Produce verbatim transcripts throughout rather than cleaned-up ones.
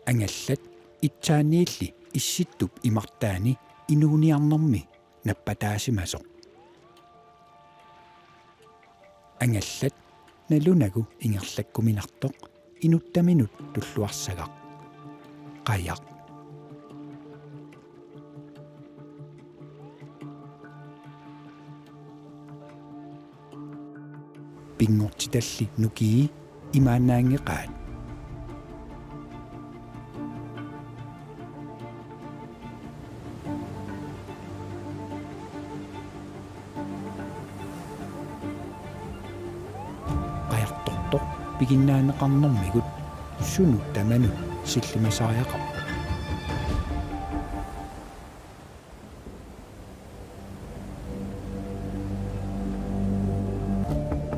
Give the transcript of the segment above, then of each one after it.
Angallat itsaanniilli Issittup imartaani inuuniarnermi nappataasimasoq. Angallat nalunagu ingerlakkuminartoq inuttaminut tulluarsagaq. Qajaq. Pinngortitalli nukii imaannaanngeqaat. Qajartortoq piginnaaneqarnermigut sunut tamanut sillimasariaqarpoq.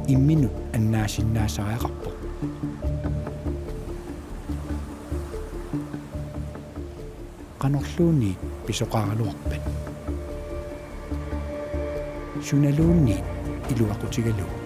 Imminut annaasinnaasariaqarpoq. Qanorluunniit pisoqaraluarpat? Sunaluunniit iluaqutigalugu?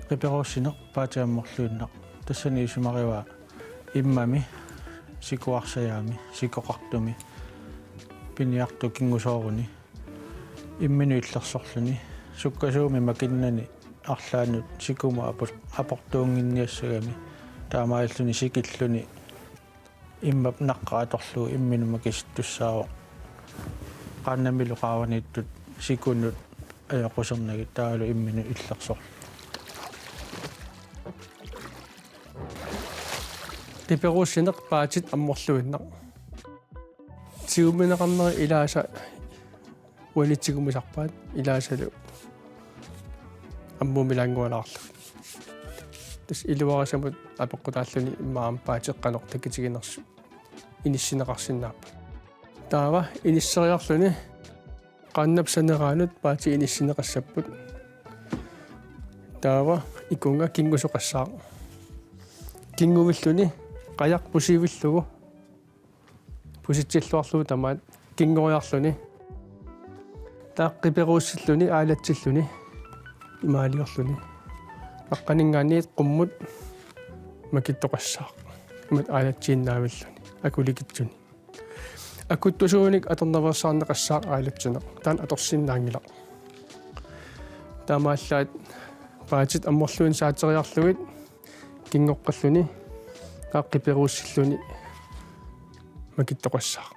Qiperuussineq, paatip ammorluinnaq. Tassani isumarivaa immami, sikuarsajaami, sikoqartumi, piniartut kingusooruni, imminut illersorluni, sukkasuumik makinnani arlaannut sikumut apor-, aportuunnginniassagami, taamaalilluni sikilluni immap naqqap atorlugu imminut makisittussaavoq. Qaannamilu qaavaniittut sikunut ajoqusernagit taavalu imminut illersorluni. Qiperuussineq, paatip ammorluinnaq. Tigummineqarneri ilaasa uanitsigummisarpaat, ilaasalu ammumilaanngualaarlugit. Tassa iluarisamut apeqqutaalluni immaqa aamma paatit qanoq takitiginersut inissinneqarsinnaappat. Taava inisseriarluni qaannap saneraanut paatit inissinneqassapput. Taava ikunga kingusoqassaaq. Kinnguvilluni qajaq pusivillugu, pusitsilluarlugu tamaat kinngoriarluni. Taava qiperuussilluni aalatsilluni imaaliorluni. Aqqaninngaanniit qummut makittoqassaaq. Imatut aalatsiinnaavilluni akulikitsuni. Akuttusuunik atornaveersaarneqassaaq aalatsineq. Taanna atorsinnaanngilaq. Taamaallaat paatit ammorluinnaq saateriarlugit kingoqqilluni, taava qiperuussilluni makittoqassaaq.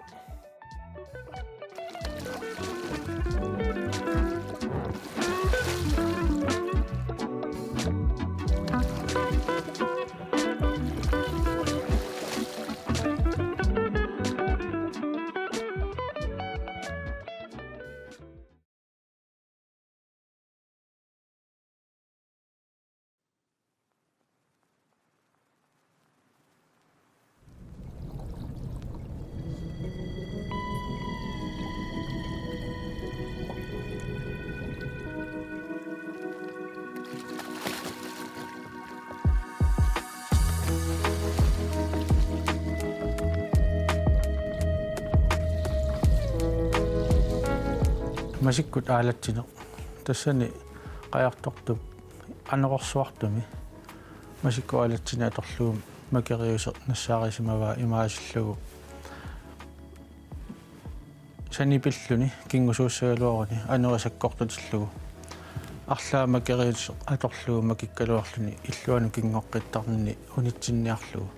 Masikkut aalatsineq. Tassani qajartortup anorersuartumi masikkut aalatsineq atorlugu makeriuseq nassaarisimavaa imaasillugu sanipilluni kingusuussagaluaruni anori sakkortutillugu. Arlaat makeriuseq atorlugu makikkaluarluni illuanut kingoqqittarnini unitsinniarlugu.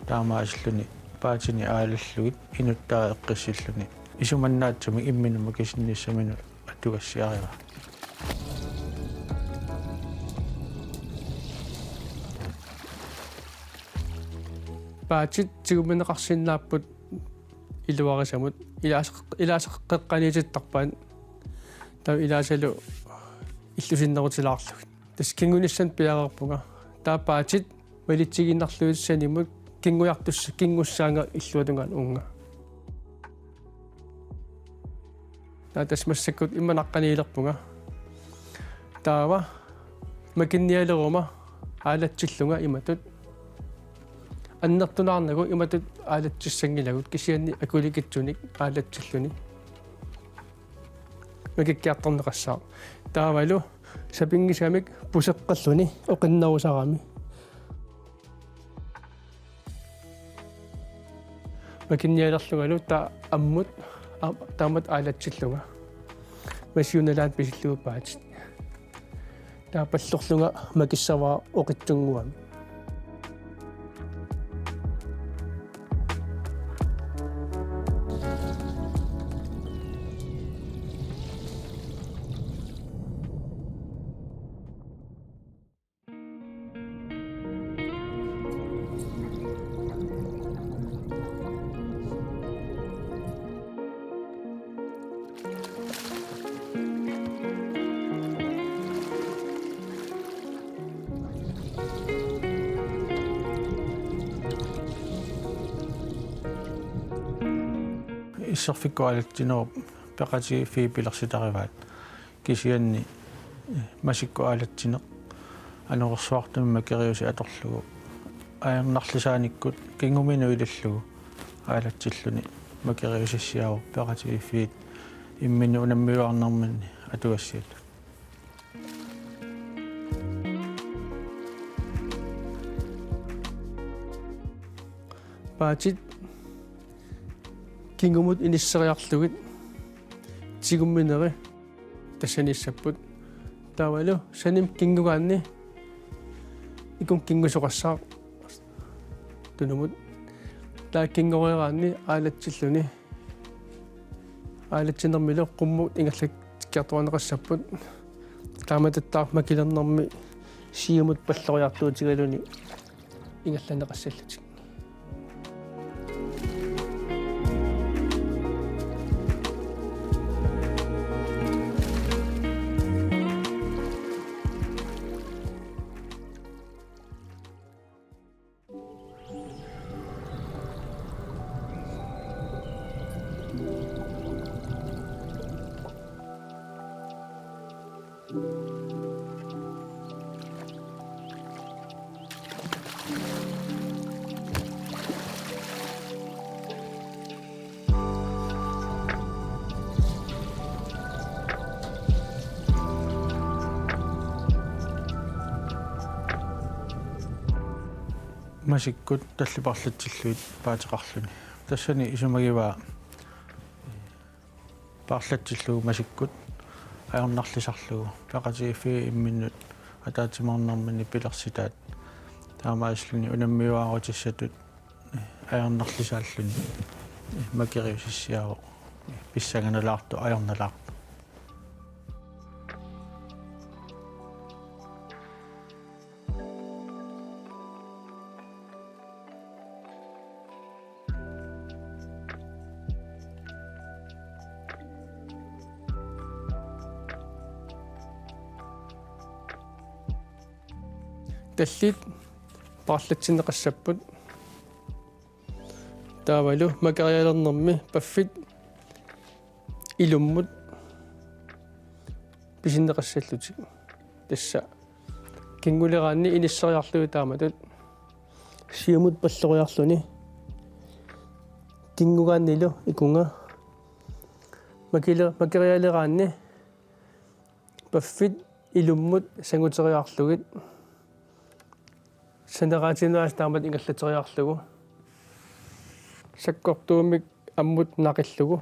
Taamaasilluni paatini aalallugit inuttaa eqqissilluni isumannaatsumik imminut makisinnissaminut atugassiarivaa. Paatit tigummineqarsinnaapput iluarisamut, ilaase-, ilaaseqqeqqaniitittarpaat, taava ilaasalu illusinnerutilaarlugit. Tassa kingunissanut piareerpunga. Taava paatit malitsigiinnarlugit sanimut kingujartussa-, kingussaanga illuatungaanut uunga. Taava tassa massakkut imma naqqaniilerpunga. Taava makinnialeruma aalatsillunga imatut. Annertunaarnagu imatut aalatsissanngilagut, kisianni akulikitsunik aalatsilluni makikkiartorneqassaaq. Taavalu sapinngisamik puseqqalluni oqinnerusarami. Makinnialerlungalu taava ammut, a-, taamatut aalatsillunga. Masiuna laana pisillugu paatit. Taava pallorlunga makissavara oqitsunnguamik. Isserfikkut aalatsinerup peqatigiiffiit pilersitarivaat. Kisianni, eh, masikkut aalatsineq anorersuartumik makeriuseq atorlugu ajornarlisaanikkut kinguminut ilillugu aalatsilluni makeriusissiaavoq peqatigiiffiit imminnut unammiuaarnerminni atugassiatut. Paatit kingumut inisseriarlugit tigummineri tassaniissapput. Taavalu sanimut kingugaanni ikunga kingusoqassaaq tunumut. Taava kingoreeraanni aalatsilluni. Aalatsinermilu qummut ingerlakkiartuarneqassapput. Taamatuttaaq makilernermi siumut palloriartuutigaluni ingerlanneqassallutik. Masikkut tallit paarlatsillugit paateqarluni. Tassani isumagivaa paarlatsillugu masikkut ajornarlisarlugu peqatigiiffiit imminnut ataatsimoornerminni pilersitaat. Taamaasilluni unammiuaarutissatut ajornarlisaalluni makeriusissiaavoq pissanganalaartoq ajornalaartoq. Tallit paarlatsinneqassapput. Taavalu makerialernermi paffit ilummut pisinneqassallutik. Tassa kinguleraanni inisseriarlugit taamatut siumut palloriarluni kingugaannilu ikunga makile-, makerialeraanni paffit ilummut sanguteriarlugit saneraatinnut taamatut ingerlateriarlugu sakkortuumik ammut naqillugu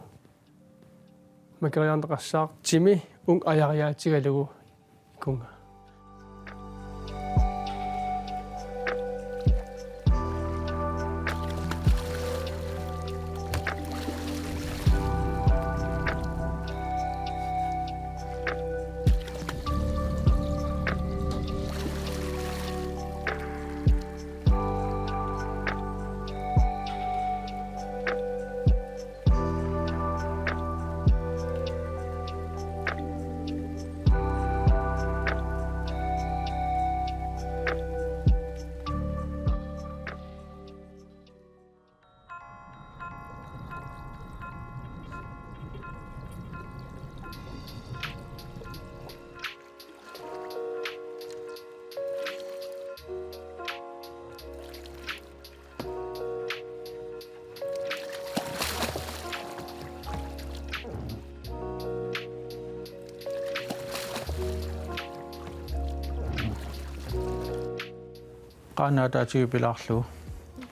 makeriarneqassaaq timi uunga ajariaatigalugu Punga. Qaannat ataatigut pilaarlugu,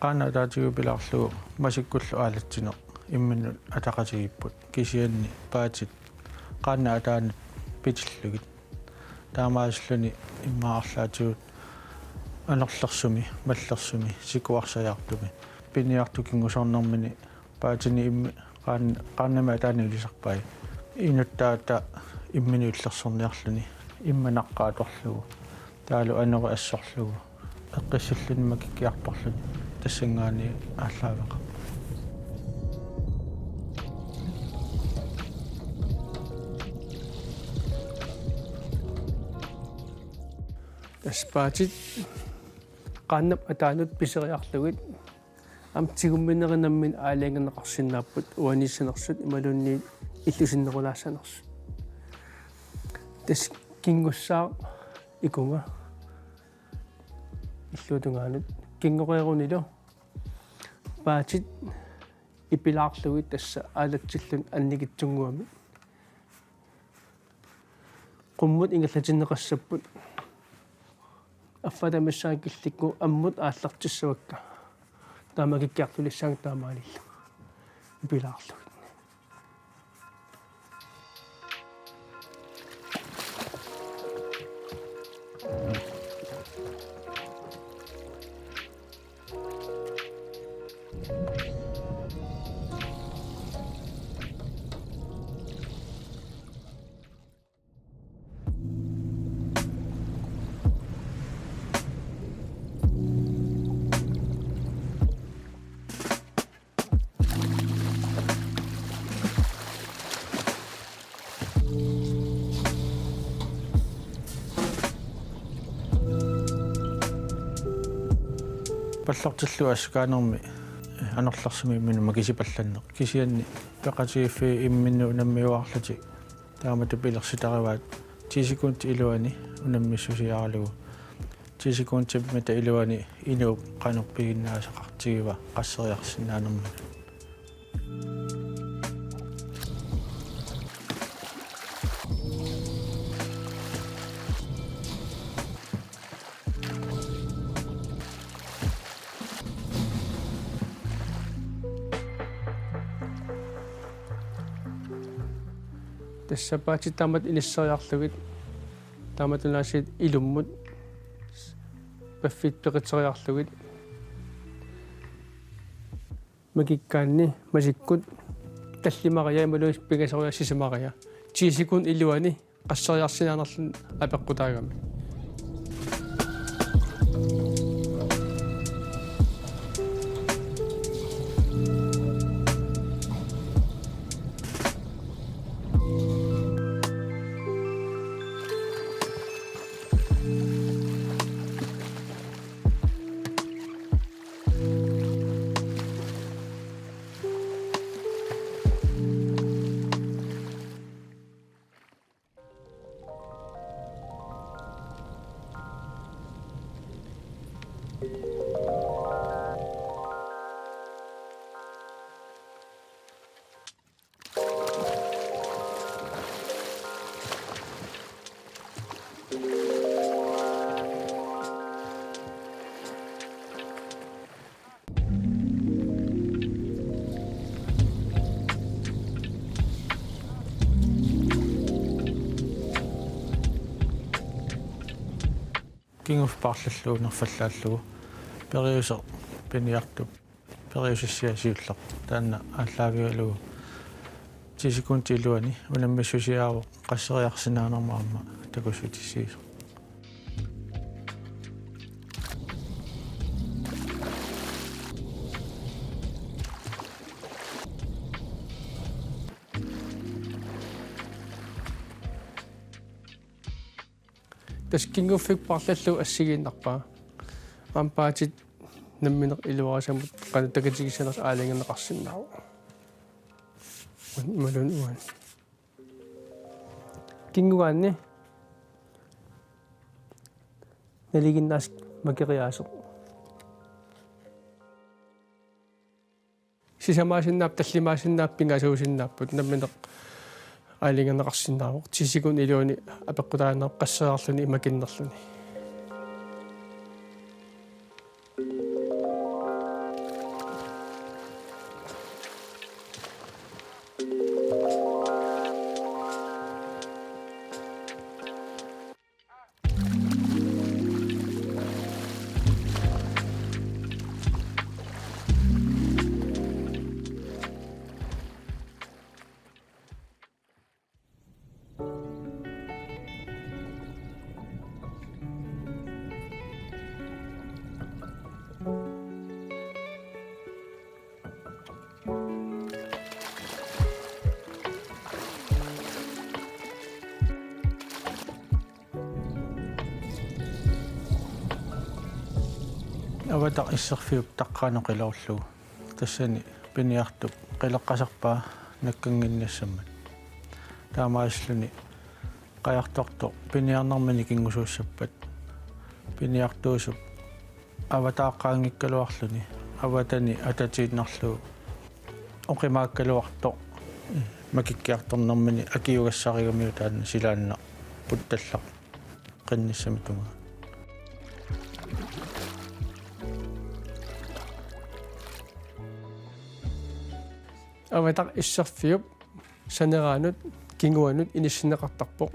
qaannat ataatigut pilaarlugu masikkullu aalatsineq imminnut ataqatigiipput, kisianni paatit qaannat ataanut pitillugit. Taamaasilluni immaqa arlaatigut anorlersumi, mallersumi, sikuarsajaartumi piniartut kingusinnermini paatini immi-, qaan-, qaannami ataani ilisarpai. Inuttaata imminut illersorniarluni, imma naqqaq atorlugu, taavalu anori assorlugu, eqqissilluni makikkiartorluni tassanngaanniit aallaaveqarpoq. Tassa paatit qaannap ataanut piseriarlugit aamma tigumminerit nammineq aalajangerneqarsinnaapput, uaniissanersut imaluunniit illusinnerulaassanersut. Tassa kinngussaaq ikunga illuatungaanut, kinngoreerunilu paatit ipilaarlugit tassa aalatsilluni annikitsunnguamik. Qummut ingerlatinneqassapput. Affaata missaani killikkut ammut aallartissavakka. Taama kikkiartulissaanga taamaalillunga ipilaarlugit. Pallortillugu assakaanermi anorlersumi imminut makisipallanneq. Kisianni peqatigiiffiit imminnut unammiuaarlutik taamatut pilersitarivaat ti sekundit iluanni unammissusiaralugu. Ti sekundit mita iluanni inuup qanoq piginnaasaqartigiva qasseriarsinnaanermini. Tassa paatit taamatut inisseriarlugit, taamatut aasiit ilummut paffit peqitseriarlugit, makikkaanni masikkut tallimariarlugit imaluunniit pingasoriarlugit sisamariarlugit. Ti sekundit iluanni qasseriarsinnaanerluni apeqqutaagami. Kinguffiup paarlallugu nerfallaallugu periuseq piniartup periusissiaq siulleq taanna aallaavigalugu ti sekundit iluanni unammissusiaavoq qasseriarsinnaanermut aamma takussutissiisoq. Tassa kinguffiup paarlallugu assigiinnarpaa. Aamma paatit nammineq iluarisamut qanoq takitigissanersoq aalajangerneqarsinnaavoq. Uan-, imaluunniit uani. Kinguaanni nalinginnaasoq makeriaaseq. Sisamaasinnaapput, tallimaasinnaavoq, pingasuusinnaapput, nammineq aalajangerneqarsinnaavoq. Ti sekundit iluanni apeqqutaaneq qasseriarluni makinnerluni. Avataq isserfiup taqqaanoq qiloorlugu. Tassani piniartup qileqqasarpaa nakkannginnissammat. Taamaasilluni qajartortoq piniarnermini kingusuussappat. Piniartuusup avataaqqaanngikkaluarluni avatani atatiinnarlugu oqimaakkaluartoq makikkiartornermini akiugassarigamiuk taanna silaannaq puttallaq qinnissamik tungaanut. Avataq isserfiup saneraanut kinguanut inissinneqartarpoq.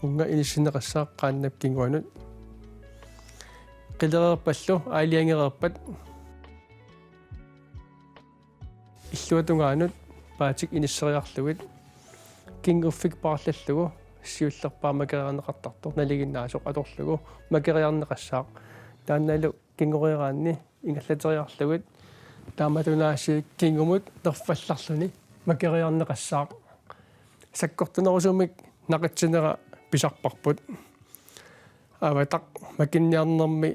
Uunga inissinneqassaaq qaannap kinguanut. Qilereerpallu aalajangereerpat illuatungaanut paatik inisseriarlugit kinguffiup paarlallugu siullerpaaq makeriarneqartartoq nalinginnaasoq atorlugu makeriarneqassaaq. Taannalu kingoreeraanni ingerlateriarlugit taamatunaasiit kingumut nerfallarluni makeriarneqassaaq. Sakkortunerusumik naqitsinera pisarparput. Avataq makinniarnermi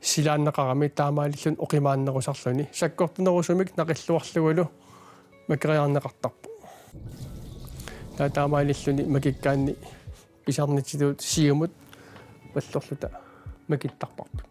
silaannaqarami taamaalilluni oqimaannerusarluni sakkortunerusumik naqilluarlugulu makeriarneqartarpoq. Taava taamaalilluni makikkaanni pisarnitsitut siumut pallorluta makittarparput.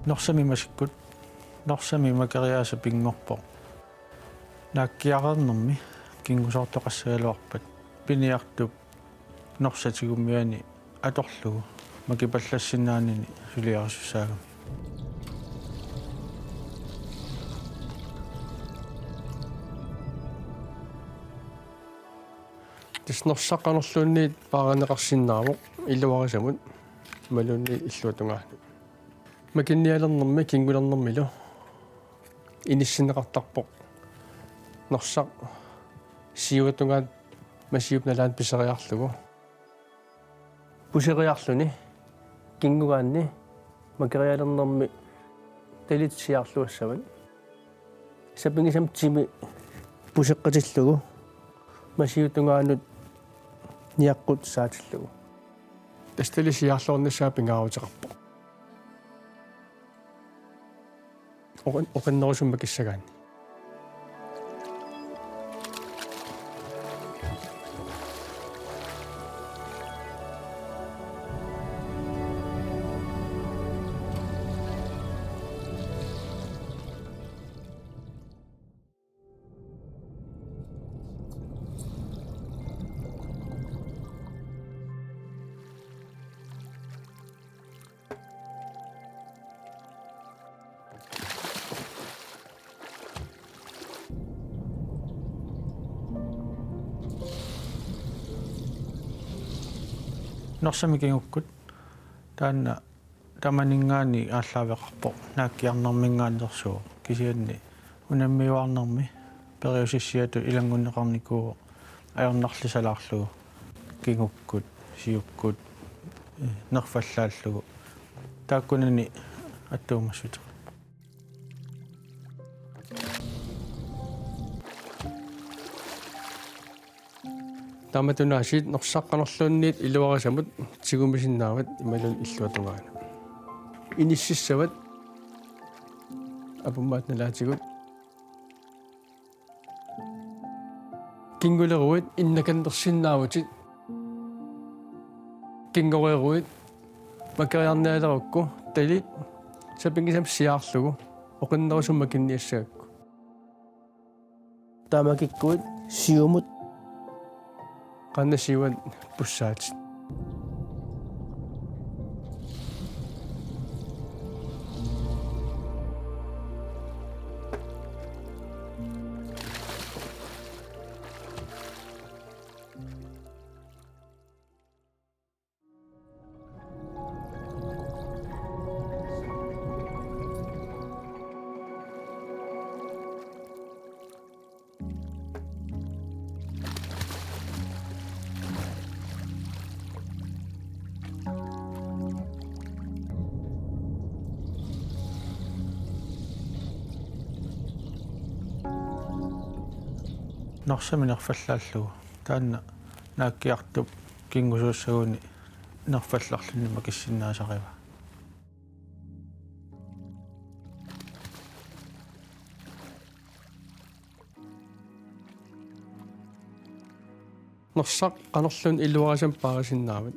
Norsami masikkut, Norsami makeriaasaq pinngorpoq. Naakkiareernermi kingusoortoqassagaluarpat piniartup Norsap tigummiani atorlugu makipallassinnaanini suliarisussaagami. Tassa Norsaq qanorluunniit paarineqarsinnaavoq iluarisamut imaluunniit illuatungaanut. Makinnialernermi kingulernermilu inissinneqartarpoq Norsaq siuatungaanut Masiup nalaanut piseriarlugu. Puseriarluni kinguaanni makerialernermi talitsiarluassavat. Sapinngisamik timi puseqqitillugu, masiutungaanut niaqqut saatillugu. Tassa tali siaarluarnissaa pingaaruteqarpoq. Oqin-, oqinnerusumik makissagaanni. Norsami kingukkut taanna tamaninngaanniit aallaaveqarpoq, naakkiarnerminngaanneersuuvoq, kisianni unammiuaarnermi periusissiatut ilanngunneqarnikuuvoq ajornarlisalaarlugu kingukkut, siukkut, eh, nerfallaallugu. Taakkunani attuumassuteqarpoq. Taamatunaasiit norsaq qanorluunniit iluarisamut tigumisinnaavat imaluunniit illuatungaanut. Inississavat apuummaat nalaatigut. Kinnguleruit innakannersinnaavutit. Kinngoreeruit makeriarnialerukku talit sapinngisamik siaarlugu oqinnerusumik makinniassagakku. Tamakikkuit siumut qaannat siuanut pussaatit. Norsami nerfallaallugu. Taanna naakkiartup kinngusuussaguni nerfallarluni makissinnaasarivaa. Norsaq qanorluunniit iluarisamut paarisinnaavat.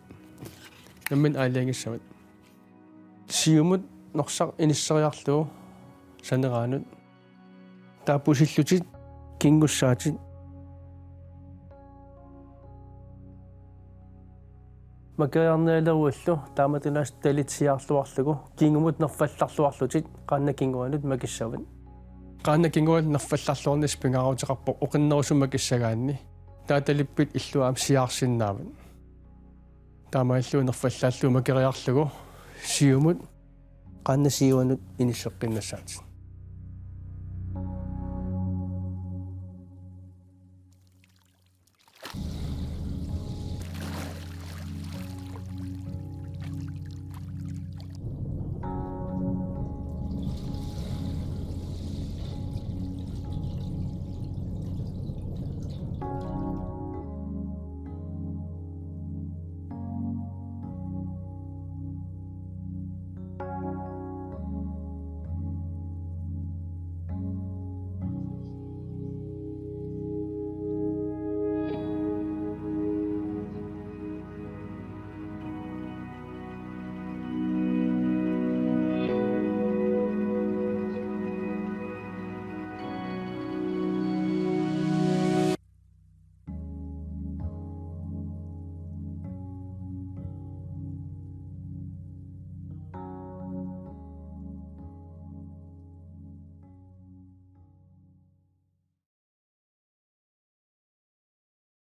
Nammineq aalajangissavat. Siumut norsaq inisseriarlugu saneraanut. Taava pusillutit, kinngussaatit. Makeriarnialeruillu taamatunaasiit talit siaarluarlugu kingumut nerfallarluarlutit qaannat kinguanut makissavat. Qaannat kinguanut nerfallarluarnissaq pingaaruteqarpoq oqinnerusumik makissagaanni. Taava talippit illuat aamma siaarsinnaavat. Taamaalillutit nerfallaallugu makeriarlugu siumut qaannat siuanut inisseqqinnassaatit.